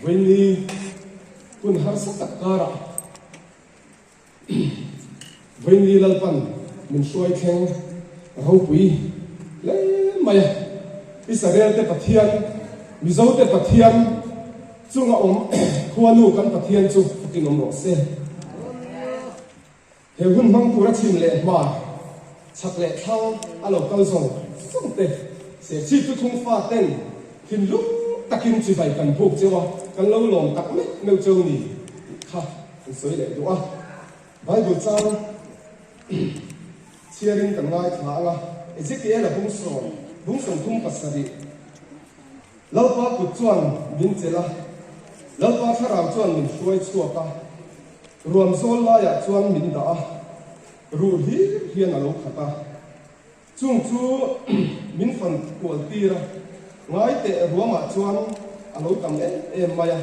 Vawiinni hun harsa tak karah Vawiinni Lalpan min hruai thleng ropui hle mai a. Israel te Pathian, Mizo te Pathian chunga awm khuanu kan Pathian chu fakin awm rawh se. He hun hmang tura chhim leh hma, chhak leh thlang a lo kal zawng zawng te, Serchhip thuthlung fa ten thinlung takin chibai kan buk cheu a, kan lo lawm tak meuh meuh cheu ni tih kha an sawi leh duh a. Bible chang chhiarin kan ngaithla ang a, Ezekiel-a bung sawm, bung 37, Lalpa kut chuan min chelh a, Lalpa thlarau chuan min hruai chhuak a, Ruam zawl laiah chuan min dah a, ruh hlir hian a lo khat a. Chung chu min fan kual tir a, ngai teh ruamah chuan a lo tam em em mai a,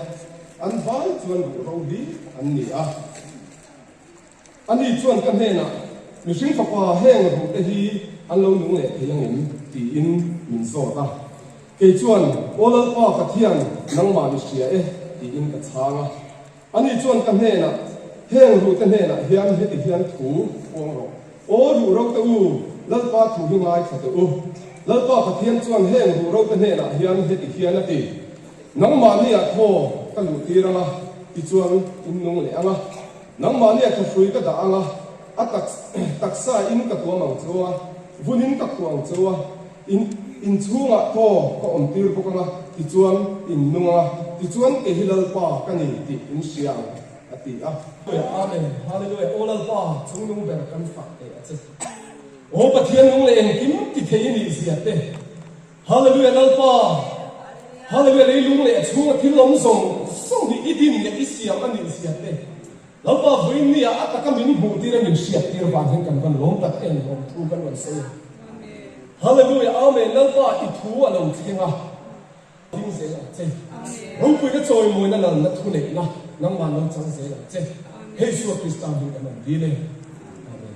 an vai chuan ruh ro hlir an ni a. Ani chuan ka hnenah, Mihring fapa heng ruhte hi an lo nung leh thei angem? tiin min zawt a. Kei chuan, Aw Lalpa Pathian, nangmah ni hria e, tiin ka chhang a. Ani chuan ka hnenah, Heng ruhte hnenah hian heti hian thu puang rawh. Aw ruh ro te u, Lalpa thu hi ngaithla teh u. Lalpa Pathian chuan heng ruh ro te hnenah hian heti hian a ti, Nangmahniah thaw ka luh tir ang a, tichuan in nung leh ang a. Nangmahniah thahrui ka dah ang a, a taksa in ka tuam ang cheu a, vun in ka khuh ang cheu a. In inchhungah thaw ka awm tir bawk anga, tichuan in nung anga, tichuan kei hi Lalpa ka ni tih in hria ang, a ti a. Amen. Hallelujah. Aw Lalpa, chungnung ber kan fak teh a che. Aw Pathian nung leh engkim ti thei i nih zia te. Hallelujah Lalpa. Hallelujah leilung leh a chhunga thil awm zawng zawng hi i din leh i siam a nih zia te. Lalpa vawiinnia a taka min hmuh tir a min hriat tir vang hian kan van lawm tak em lawm thu kan rawn sawi a. Hallelujah Amen Lalpa i thu a lo thleng a ding zel ang che. Ropuina chawimawina lalna thu neihna nangmah lo chang zel ang che. Hei Isua Krista hming kan rawn dil e. Amen.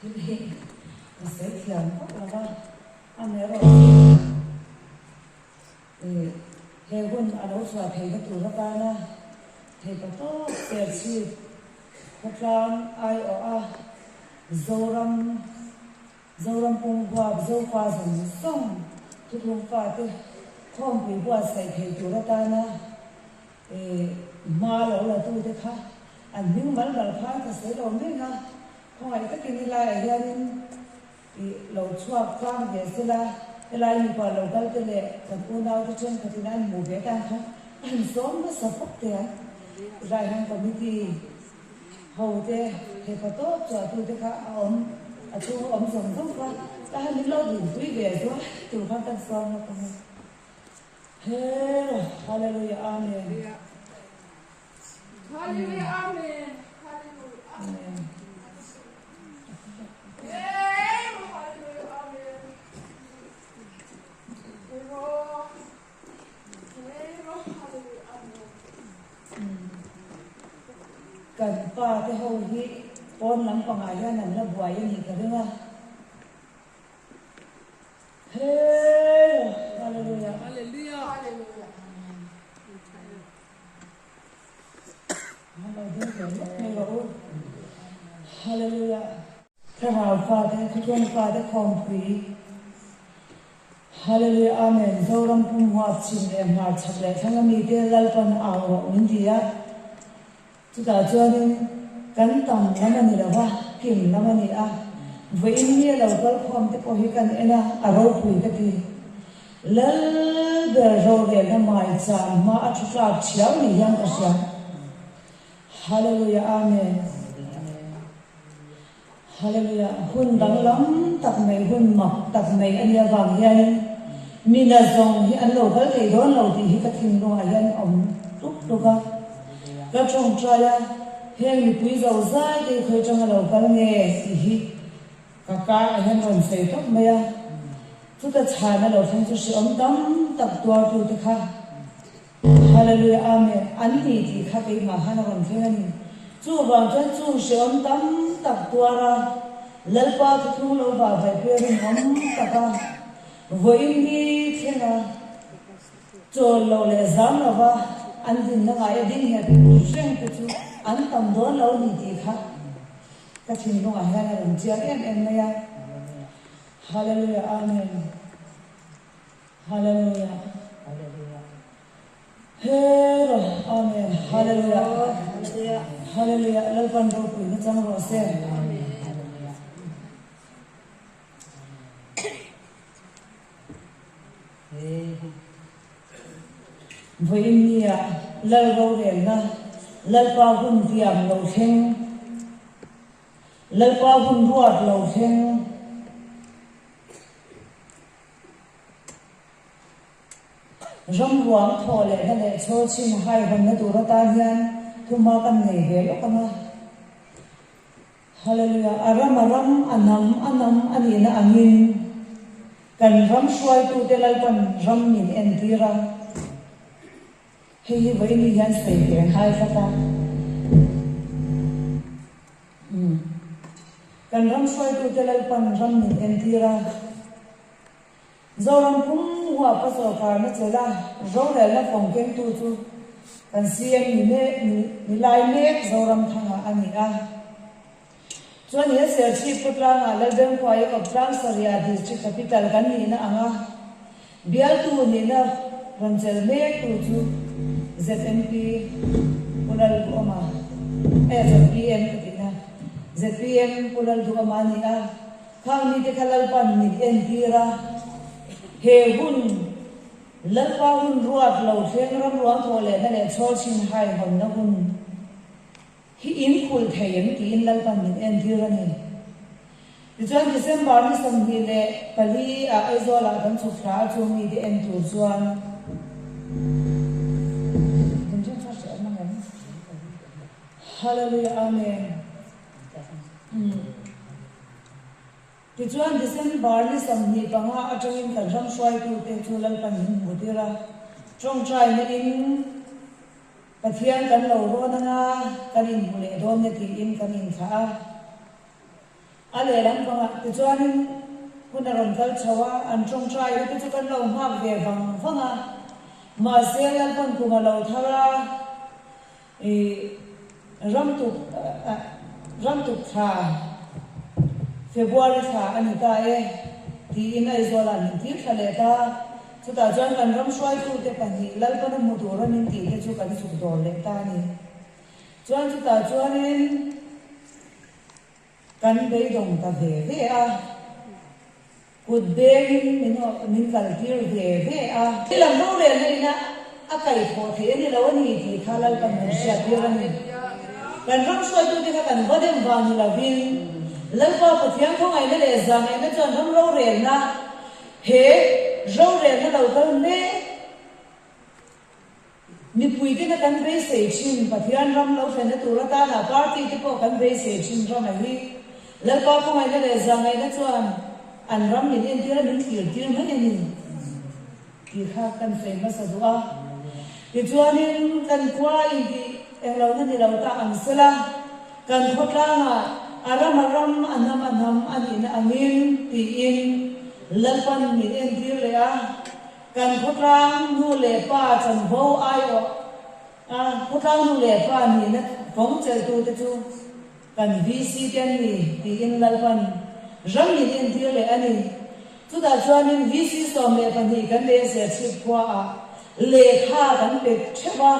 Thil hi ka sawi thiam vak lo va, amaherawhchu ih he hun a lo chhuah theihna tur atana theihpa tawp Serchhip khawtlang aiawh a Zoram Zoram pum huap Zofa zawng zawng thuthlung fate khawmpui buatsaih thei tur atana ih hma lo la tute kha an hming mal mal khan ka sawi lo mek a, khawngaih takin helaiah hianin. Ih lo chhuak tlang ve sela, helai mipa lo kal te leh kan unau te thenkhatin an hmuh ve tan kha a han sawm nasa fawk teh ang. Raihang committee ho te thepa tawp chhuah tu te kha a awm, a chhung a awm zawng zawng kha ka han in lo dinpui ve zuai tur khan kan sawm lawk ang a. Hero Hallelujah Amen. Hallelujah Amen. Hallelujah Amen. Kan pa te ho hi pawn lampangah hian an la buai a nih ka ring a. Hallelujah. Hallelujah. Hallelujah. Thlarau fate, Thuthlung fate khawmpui. Hallelujah Amen Zoram pum huap chhim leh hmar chhak leh thlang ami te Lalpan au rawh min ti a. Chutah chuanin kan tam lam a ni lo va, kim lam a ni a. Vawiin mi a lo kal khawm te pawh hi kan en a, a ropui ka ti. Lal ber rorelna maicham hma a thu tlak thiau ni hian ka hria. Hallelujah Amen. Hallelujah. Hun danglam tak mai, hun mak tak mai a nih avang hianin mi nazawng hi an lo kal thei dawn lo tih hi ka thinlungah hian a awm tluk tluk a. Ka tawngtai a, heng mipui zo zai te hi khawi tanga lo kal nge tih hi ka kar ah hian rawn sawi tawp mai a. Chuta chhana lo thleng chu hrehawm tam tak tuartute kha Hallelujah Amen an ni tih kha keimah khan a rawn thleng a ni. Chuvang chuan chung hrehawm tam tak tuar a, Lalpa thuthlung lo vah vaihpui a rinawm tak a, vawiin ni thleng a, chawl lo leh zam lo va an dinna ngai a ding nghet reng te chu an tam dawn lo ni tih kha ka thinlungah hian a rawn chiang em em mai a. Hallelujah Amen. Hallelujah. Hero Amen. Hallelujah. Hallelujah. Lalpan ropui na chang rawh se. Vawiin nia Lal rorelna Lalpa hun tiam lo thleng Lalpa hun ruat lo thleng Ram ruang thaw lehna leh chhawl chhin haihawnna tur atan hian thuma kan nei ve lawk ang a. Hallelujah! A ram a ram, a hnam a hnam a nihna angin kan ram hruaitute Lalpan ram min entir a. Hei hi vawiin hian sawi ve nghal tlat a. Umm. Kan ram hruaitute Lalpan ram min entir a. Zoram pum huapa sawrkarna chelh a rorelna fawng kengtu chu kan CM ni mek ni lai mek Zoramthanga a ni a. Chuan he Serchhip khawtlangah Lalbengkhuai awp Tlangsariah District Capital kan nihna anga bialtu nihna rawn chelh mektu chu ZMP Pu Lalduhawma eh ZPM ka tihna ZPM Pu Lalduhawma a ni a. Khang mite kha Lalpan min entir a, he hun Lalpa hun ruat lo thleng ram ruang thawh lehna leh chhawl chhin hai hawnna hun hi in khulh thei em tiin Lalpan min entir a ni. Tichuan December ni 24 ah Aizawl ah kan chhuk thla a chung mite en tur chuan Hallelujah Amen. Tichuan December ni 25 atangin kan ram hruaitute chu Lalpan min hmuh tir a, tawngtaina in Pathian kan lo rawn anga kan inhmu leh dawn nia tiin kan inthlah a. A lehlam pangah tichuanin hun a rawn kal chho a, an tawngtaina te chu kan lo nghak ve vang vang a, mahse Lalpan kum a lo thar a, I ramtuk ramtuk thla February thla a ni ta e tiin Aizawlah min tir thla leh ta. Chutah chuan kan ram hruaitute pahnih Lalpana hmu tura min tih te chu kan chhuk dawr leh ta a ni. Chuan chutah chuanin kan beidawng ta ve ve a. Kut bengin min min kaltir ve ve a. He lam rorelna ina a kaihthawh theih a ni lo a ni tih kha Lalpan min hriattir a ni. Kan ram hruaitute kha kan va dem vang ni lovin Lalpa Pathian khawngaihna leh zahngaihna chuan ram rorelna he rorelna lo kal mek Mipui tena kan beisei thin Pathian ram lo thlenna tur atana party te pawh kan beisei thin rama hi Lalpa khawngaihna leh zahngaihna chuan an ram min entir a min thlir tir mai a ni tih kha kan sawi hmasa duh a. Tichuanin kan khua intih englohna ni lo ta ang sela kan khawtlangah a ram a ram a hnam a hnam a nihna angin tiin Lalpan min entir leh a. Kan khawtlang nu leh pa chanvo aiawh a khawtlang nu leh pa nihna fawng chelhtute chu kan VC te an ni tiin Lalpan ram min entir leh a ni. Chutah chuanin VC 12 kan nei a Serchhip khuaah lehkha kan pe theuh a,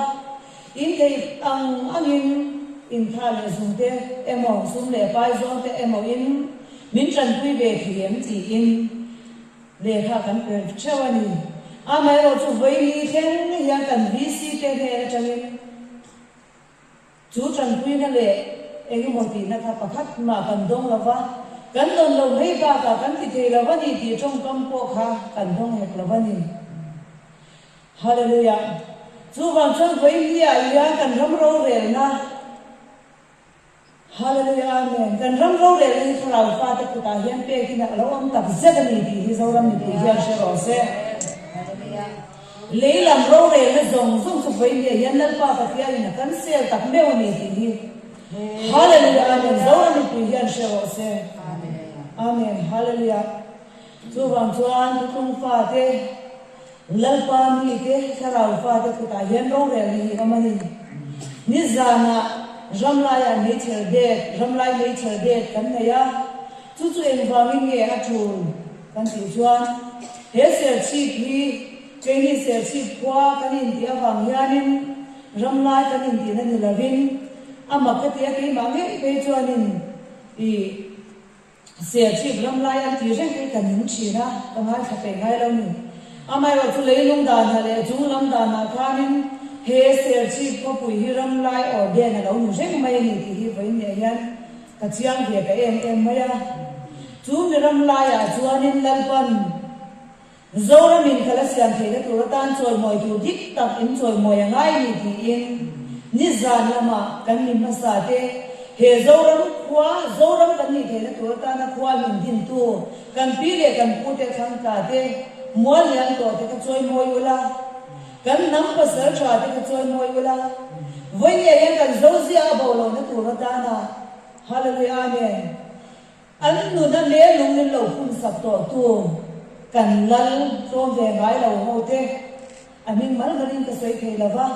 in theih ang angin intha leh zungte emaw sum leh pai zawngte emaw in min tanpui ve thei em tiin Lehkha kan per theuh a ni. Amaherawh chu vawi li thleng hian kan VC te hnen atangin chu tanpuina leh engemaw tihna kha pakhat mah kan dawng lo va, kan dawn lo mai bakah kan ti thei lo a ni tih tawngkam pawh kha kan dawng hek lo a ni. Hallelujah! Chuvang chuan vawi li-ah hian kan ram rorelna, Hallelujah Amen. Kan ram rorelna hi thlarau fate kutah hian pekin a lo awm tak zet a ni tih hi Zoram mipui hian hre rawh se. Lei lam rorelna zawng zawng chu vawiin hian Lalpa Pathianin a cancel tak meuh a ni tih hi Hallelujah Amen. Zoram mipui hian hre rawh se. Amen. Hallelujah. Chuvang chuan thuthlung fate Lalpa mite, thlarau fate kutah hian rorelna hi awm a ni. Nizanah ramlaiah meichher det, ramlai meichher det kan nei a, chu chu engvangin nge a tul kan tih chuan he Serchhip hi keini Serchhip khua kan intih avang hianin ramlai kan intihna ni lovin a mak ka ti a, keimah ngei phei chuanin ih Serchhip ram lai an tih reng hi ka ning thin a, ka ngaithla peih ngai lo ni. Amaherawh chu leilung danah leh chung lam danah khanin he Serchhip khawpui hi ram lai awr den a lo ni reng mai a ni tih hi vawiin leh hian ka chiang ve ta em em mai a. Chu mi ram laiah chuanin Lalpan Zoramin ka la siam theihna tur atan chawimawi tur dik tak in chawimawi a ngai ni tiin nizan lama kan mi hmasa te he Zoram khua, Zoram kan nih theihna tur atana khua min dintu kan pi leh kan pu te thlangtla te mual lian tawh te kha chawimawi ula, kan hnam pasal tha te kha chawimawi ula, vawinia hian kan Zozia a bo lohna tur atana Hallelujah Amen. An nuna mel lung min lo phun sak tawh tu kan lal tlawm ve ngai lo ho te a hming mal malin ka sawi thei lo va,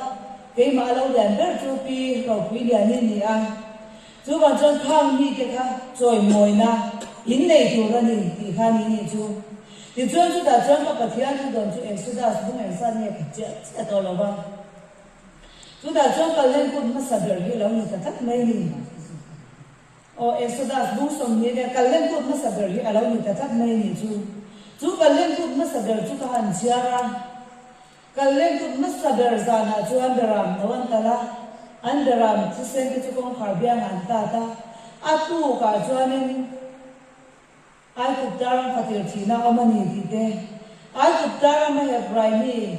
keimah a lo lian ber chu Pi Ropui Liani ni a, chuvang chuan khang mite kha chawimawina in nei tur a ni tih kha ni nih chu. Tichuan chutah chuan ka Pathian thu dawn chu Exodus bung engzat nge ka chiah chiah tawh lo va, chutah chuan kallen kut hmasa ber hi lo ni ta tlat mai ni. Aw, Exodus bung 20 leh kallen kut hmasa ber hi a lo ni ta tlat mai a nih chu. Chu kallen kut hmasa ber chu ka han chhiar a. Kallen kut hmasa ber zanah chuan beram no an tal a, an beram thisen te chu kawngkhar biangah an tat a. A tukah chuanin Aigupta ram fatir thihna a awm a ni tih te, Aigupta rama Hebrai mi,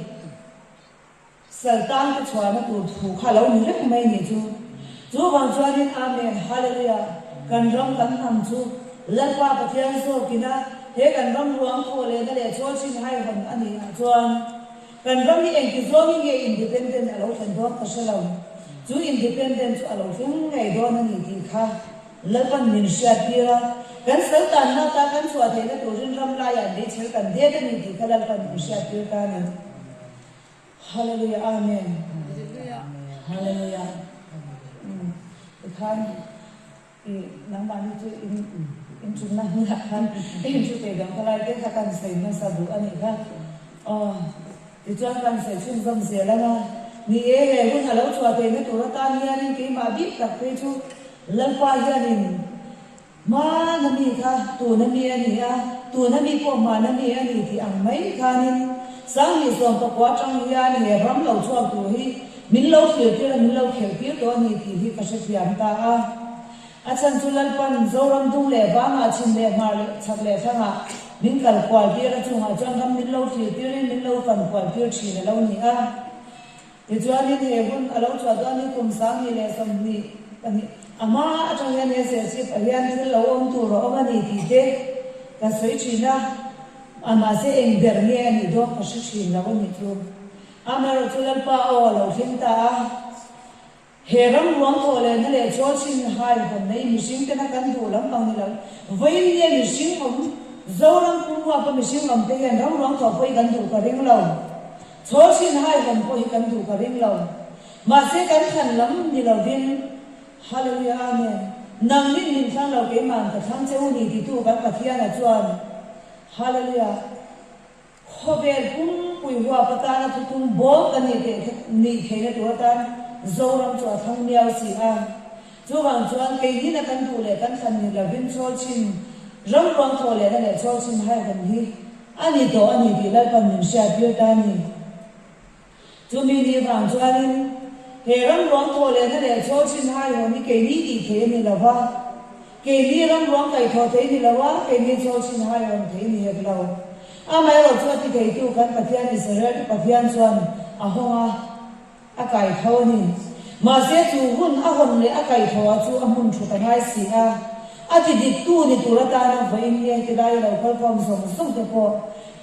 Saltan te chhuahna tur thu kha lo ni reng mai nih chu. Chuvang chuanin Amen Hallelujah kan ram kan hnam chu Lalpa Pathian zawkina he kan ram ruang thawh lehna leh chawl chin haihawn a nih ah chuan kan ram hi engti zawngin nge independent a lo thlen dawn ka hre lo. Chu independent chu a lo thleng ngei dawn a ni tih kha Lalpan min hriat tir a, kan saltanna ata kan chhuah theihna turin ram laiah meichher kan det a ni tih kha Lalpan min hriat tir ta a ni. Hallelujah Amen Hallelujah Tikhan i nangmah ni chu in in thutna hmunah khan in thu thei dang khalai te kha kan sawi hmasa duh a nih kha. Aw tichuan kan sawi chhunzawm zel ang a, ni e he hun a lo chhuah theihna tur atan hianin keimah bik tak phei chu Lalpa hianin. Hmana mi kha tuna mi a ni a, tuna mi pawh hmana mi a ni tih ang mai khanin Sanghnih 19 atang hian he ram lo chhuak tur hi min lo thlir tir a, min lo khelh tir tawh a ni tih hi ka hrethiam ta a. A chhan chu Lalpan Zoram dung leh vangah chhim leh hmar leh chhak leh thlangah min kal kual tir a, chungah chuan ram min lo thlir tirin min lo fan kual tir thin a lo ni a. Tichuanin he hun a lo chhuah dawn hi kum 2022 a hma atang hian he Serchhip ah hian thil lo awm tur a awm a ni tih te ka sawi thin a, a mahse eng ber nge a nih dawn ka hre thin lo a nih chu. Amaherawh chu Lalpa aw a lo thleng ta a. He ram ruang thawh lehna leh chawl chin hai hawn nei mihring tena kan duh lampang ni lo. Vawiin nge mihring awm Zoram pumhuapa mihring awm te hian ram ruang thawh pawh hi kan duh ka ring lo. Chawl chin hai hawn pawh hi kan duh ka ring lo. Mahse kan thlan lam ni lovin Hallelujah Amen Nangnin min thlang lo keima'n ka thlang che u ni titu kan Pathiana chuan Hallelujah Khawvel pumpui huap atana thutum bawm kan nih teh nih theihna tur atan Zoram chu a thlang miau si a. Chuvang chuan keinin a kan duh leh kan thlan ni lovin chawlchhin ram ruang thawh lehna leh chawlchhin haihawm hi a ni tawh a ni tih Lalpan min hriattir ta a ni. Chumi ni vang chuanin he ram ruang thawh lehna leh chawlchhin haihawm hi keini tih theih a ni lo va, keini ram ruang kaihthawh theih a ni lo a, keini chawlchhin haihawm theih a ni hek lo. Amaherawh chu a ti theitu kan Pathian Israel te Pathian chuan a hawng a, a kaitho a ni. Mahse chu hun a hawn leh a kaihthawh ah chu a hmun thut a ngai si a, a ti diktu ni tur atana vawiin nge tilai a lo kalkhawm zawng zawng te pawh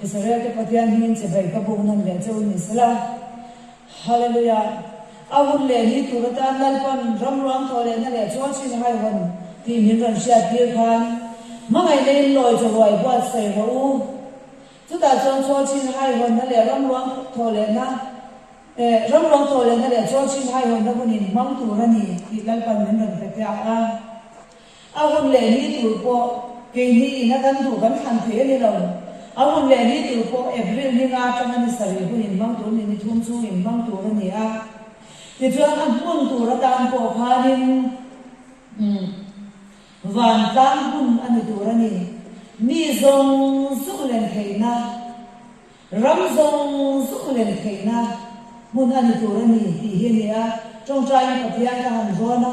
Israel te Pathian hmingin chibai ka buk nawn leh che u ni sela. Hallelujah! A hun leh ni tur atan Lalpan ram ruang thawh lehna leh chawl chin haihawn tih min rawn hriat tir khan hmangaihna in lawi chaw ruai buatsaih rawh u. Chutah chuan chawl chin haihawnna leh ram ruang thawh lehna eh ram ruang thawh lehna leh chawl chin haihawnna hun in hmang tur a ni tih Lalpan min rawn pe piak a. A hun leh ni tur pawh keini ina kan duh kan thlan thei a ni lo. A hun leh ni tur pawh April ni nga atanga ni sarih hun inhmang tur ni ni thum chhung inhmang tur a ni a. Tichuan a hmun tur atan pawh khanin vantlang hun a ni tur a ni. Mi zawng zawng len theihna. Ram zawng zawng len theihna hmun a ni tur a ni tih hi a ni a, tawngtaiin Pathian ka han rawn a,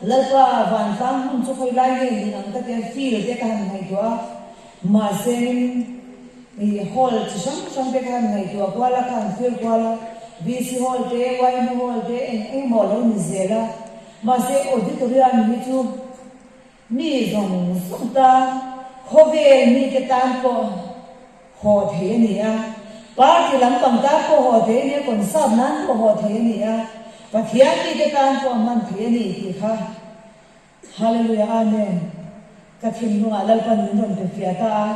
Lalpa vantlang hmun chu khawi lai nge ni ang ka tia feel te ka han ngaihtuah a, mahse ih hall chi hrang hrang te ka han ngaihtuah kual a, ka han feel kual a, VC hall te, yma hall te eng eng emaw a lo ni zel a, mahse auditorium hi chu Mi zawng zawng tan, khawvel mite tan pawh haw thei a ni a, party lampang tan pawh haw thei a ni a, concert nan pawh haw thei a ni a, Pathian mite tan pawh hman thei a ni tih kha Hallelujah Amen ka thinlungah Lalpan min rawn pe fiah ta a,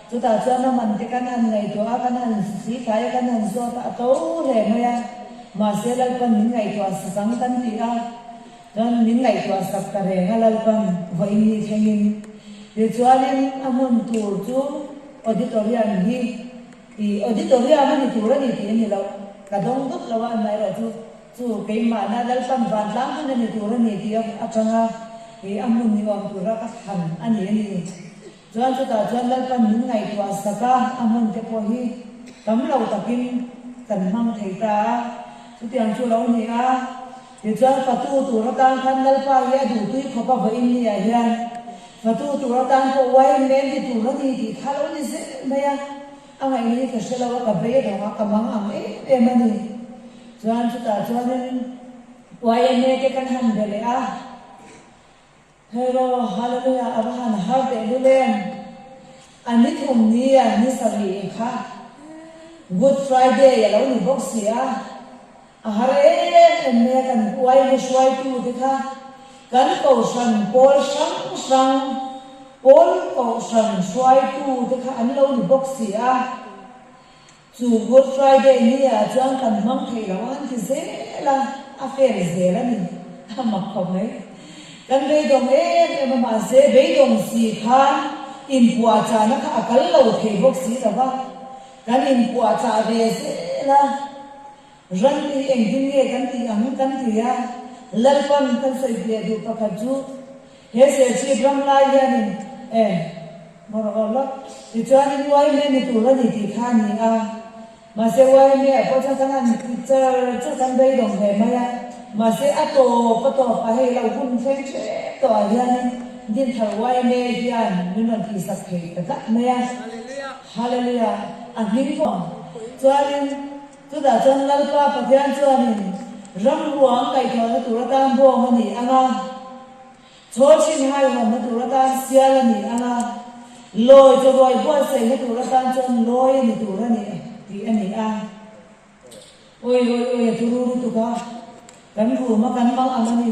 chutah chuan a man te kan han ngaihtuah a, kan han hlihlai a, kan han zawt a, a to hle mai a, mahse Lalpan min ngaihtuah sak ang kan ti a. Chuan min ngaihtuah sak ta reng a Lalpan vawiin ni thlengin. Tichuanin a hmun tur chu auditorium hi ih auditorium a ni tur a ni tih a ni loh. Ka dawng dup lo a, amaherawh chu chu keimahna Lalpan vantlang hmun a ni tur a ni tih atanga ih a hmun ni awm tura ka thlan a ni a ni. Chuan chutah chuan Lalpan min ngaihtuah sak a, a hmun te pawh hi tam lo takin kan hmang thei ta a, chutiang chu lo ni a. Tichuan fatu tur atan khan Lalpa hi a duhtui khawp a vawiin ni ah hian fatu tur atan pawh uai men ti tur a ni tih kha lo ni zel mai a, a ngaihna hi ka hre lo a, ka bei a dawng a, ka mang ang em em a ni. Chuan chutah chuanin YMA te kan han be leh a. Hero, Hallelujah, a va han har teh lul em? A ni thum ni a ni sarih kha Good Friday a lo ni bawk si a, a har em em mai a kan uaimi hruaitu te kha kan kohhran pawl hrang hrang pawl kohhran hruaitu te kha an lo ni bawk si a. Chu Good Friday ni ah chuan kan hmang theih loh ang an ti zel a, a fail zel a ni. A mak khawp mai. Kan beidawng em em a, mahse beidawng si khan inpuahchahna kha a kal lo thei bawk si lo va, kan inpuahchah ve zel a. Ran te hi engtin nge kan tih ang kan ti a, Lalpan kan sawi fiah duh pakhat chu he Serchhip ram lai hianin. E, maw rawh aw lawk. Tichuanin yma ni tur a ni tih kha a ni a. Mahse yma ah pawh chuan kan han ti char char kan beidawng ve mai a. Mahse a tawp a tawp a hei lo hun thleng hrep tawh ah hianin Dinthar yma hian min rawn tihsak thei ta tlat mai a. Hallelujah! A hming pawh chuanin chutah chuan Lalpa Pathian chuanin ram ruang kaihthawhna tur atan bawng a ni ang a. Chaw chhin haihawnna tur atan sial a ni ang a, lawi chawruai buatsaihna tur atan chuan lawi a ni tur a ni tih a ni a. Awi awi awi a turu lutuk a, kan room a kan mang ang a ni.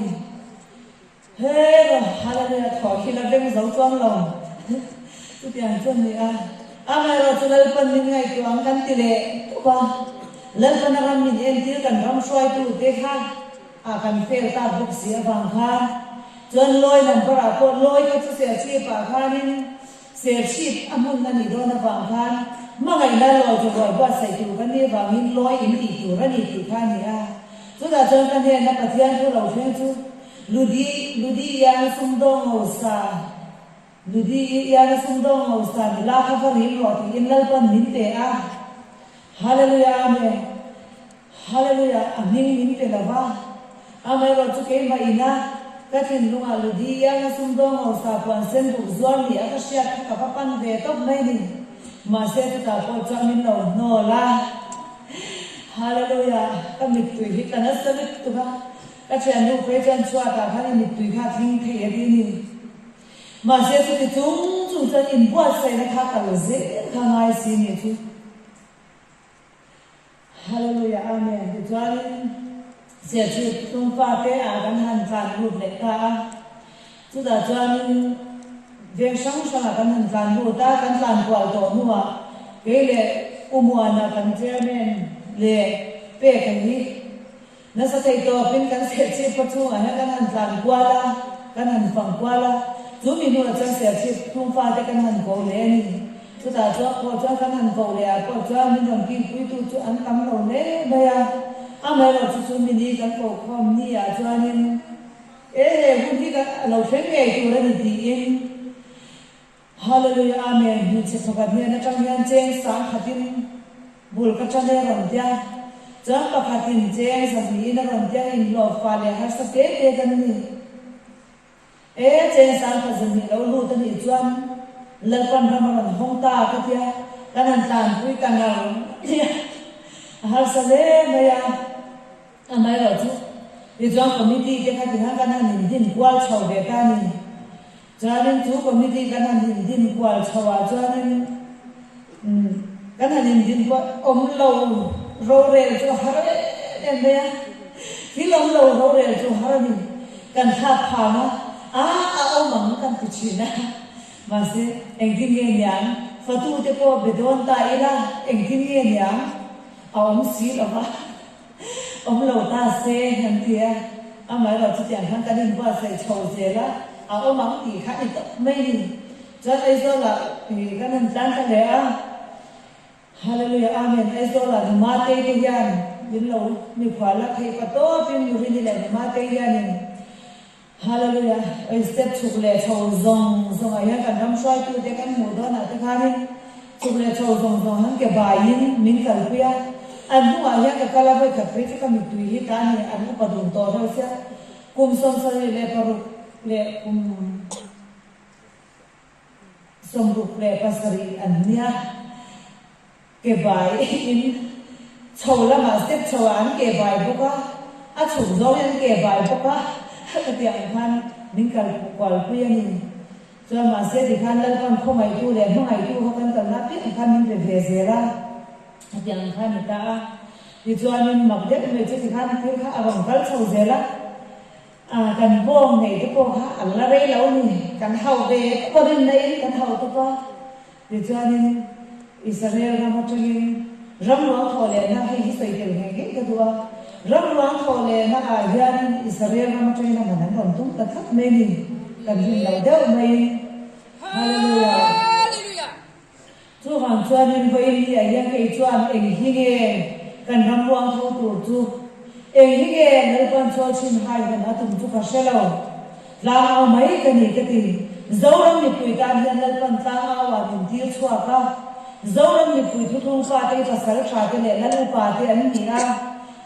Hero Hallelujah thaw hi la veng zo chuang lo chutiang chu a ni a. Amaherawhchu Lalpan min ngaihtuah ang kan ti leh tawp a, Lalpana ram min entir kan ram hruaitute kha a kan fail tak bawk si avang khan chuan lawi number ah pawh lawi kha chu Serchhip ah khanin Serchhip a hmun a nih dawn avang khan hmangaihna lawi chu ruai buatsaih tur kan nih avangin lawi in tih tur a ni tih kha a ni a. Chutah chuan ka hnena Pathian thu lo thleng chu Ludi Ludi iang sumdawng hausa Ludi iang sumdawng hausa nula kha va ril rawh tiin Lalpan min pe a. Hallelujah Amen. Hallelujah, a hming min pe lo va, amaherawh chu keimah ina ka thinlungah Ludi ianga sumdawng hausa puan sen buk zuar ni a ka hriat kha ka va pan ve tawp mai ni. Mahse chutah pawh chuan min lo hnawl a. Hallelujah, ka mittui hi ka nasa lutuk a, ka thiannu phei chuan chhuatah khan i mittui kha a tling thei a ti ni. Mahse chuti chung chung chuan inbuatsaihna kha kal zel kha ngai si ni chu. Hallelujah Amen Tichuanin Serchhip tlungpa te ah kan han tlan lut leh ta a, chutah chuanin veng hrang hrangah kan han tlan lut a, kan tlan kual tawh hnuah kei leh U Muana kan chairman leh pek ang hi Nasa thei tawpin kan Serchhip khaw chhungah hian kan han tlan kual a, kan han fang kual a, chu mi hnuah chuan Serchhip tlungfate kan han ko leh a ni. Chutah chuan pawh chuan kan han ko leh ah pawh chuan min rawn kilpuitu chu an tam lo hle mai a, amaherawh chu chu mi ni kan ko khawm ni ah chuanin e he hun hi kan lo thleng ngei tur a ni tiin Hallelujah Amen hmeichhe pakhat hnen atang hian cheng sang khatin bul ka tan e a rawn tia, chuan pakhatin cheng zahnihin a rawn tia inhlawh fa leh harsa te te kan ni. E cheng sang khat zahnih lo lut a nih chuan Lalpan ram a rawn hawng ta ka tia, kan han tlanpui ta ngar nia a harsa hle mai a. Amaherawhchu tichuan committee te kha tikhan kan han indin kual chho ve ta a ni. Chuanin chu committee kan han indin kual chho ah chuanin umm kan han indin kual awm lo rorel chu a har em em mai a, thil awm lo rorel chu a har a ni. Kan thlak phang a, a a awm ang kan ti thin a, mahse engtin nge niang fatute pawh be dawn ta ila engtin nge niang a awm si lo va. Awm lo ta se an ti a, amaherawh chutiang khan kan inbuatsaih chho zel a, a awm ang tih kha a ni tawp mai ni. Chuan Aizawlah ih kan han tlan ta leh a, Hallelujah Amen, Aizawlah Numatei te hian min lo mikhual a, theih pa tawpin Nurini leh Numatei hianin Hallelujah! Oi step chhuk leh chho zawng zawng ah hian kan ram hruaitu te kan hmuh dawn ah te khanin chhuk leh chho zawng zawng han ke baiin min kalpui a, an hnungah hian ka kal a vawi khat phei chu ka mittui hi ta ni an upa dun tawh reuh sia kum 76 leh kum 67 an nia. Ke bai in chho lamah step chho ah an ke bai bawk a, a chhuk zawng in an ke bai bawk a, ka tih ang khan min kal kual pui a ni. Chuan mahse tikhan Lalpan khawngaihtu leh hmangaihtu kha kan kalna apiang khan min pe ve zel a, ka tih ang khan ni ta a. Tichuanin mak deuh mai chu tikhan thil kha a rawn kal chho zel a, kan bawng nei te pawh kha an la rei lo a ni, kan hauh ve tawp a rinna in kan hauh tawp a. Tichuanin, Israel ram atangin ram ruang thawh lehna, hei hi sawi tel ngei ngei ka duh a, ram ruang thawh lehna ah hianin Israel ram atangin a man an rawn tum ta tlat mai ni, kan rin loh deuh maiin. Hallelujah! Chuvang chuanin vawiin ni ah hian kei chuan eng hi nge kan ram ruang tho tur chu, eng hi nge Lalpan chhual chhin hai hawn a tum chu ka hre lo. Tlang au mai ka ni ka ti. Zoram mipui tan hian Lalpan tlangau ah min tir chhuak a. Zoram mipui thuthlung fate hi pasal tha te leh lal upa te an ni a.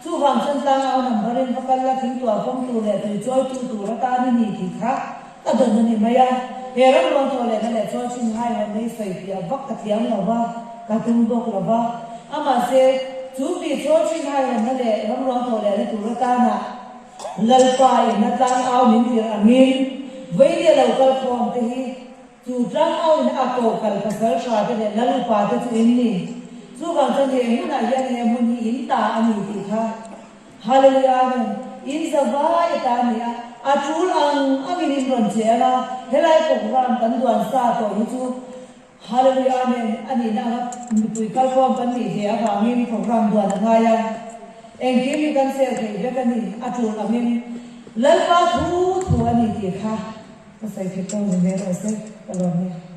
Chuvang chuan tlangau number in va kal la thingtuah fawm tur leh tui chawi tu tur atan i ni tih kha ka dawn a ni mai a. He ram rawn thawh lehna leh chawi chin hai hawn hi sawi piah vak ka thiam lo va, ka tum bawk lo va. Amahse, chu mi chawi chin hai hawnna leh ram rawn thawh lehna tur atana Lalpa in a tlangau min tirh angin Veilia lo kal khawm te hi Chu tlangau in a ko kal pasal tha te leh lal upa te chu in ni. Chuvang chuan he hmunah hian he hmun hi in ta a ni tih kha Hallelujah Amen in za vai a ta a ni a, a tul ang angin in rawn che ang a, helai program kan duan sa tawh hi chu Hallelujah Amen a nihna anga mipui kalkhawm kan nih ve avangin program duan a ngai a, engkim hi kan sel theih vek a ni, a tul angin Lalpa thu thu a ni tih kha. Ka sawi theih tawng ni mai rawh se, ka lawm e.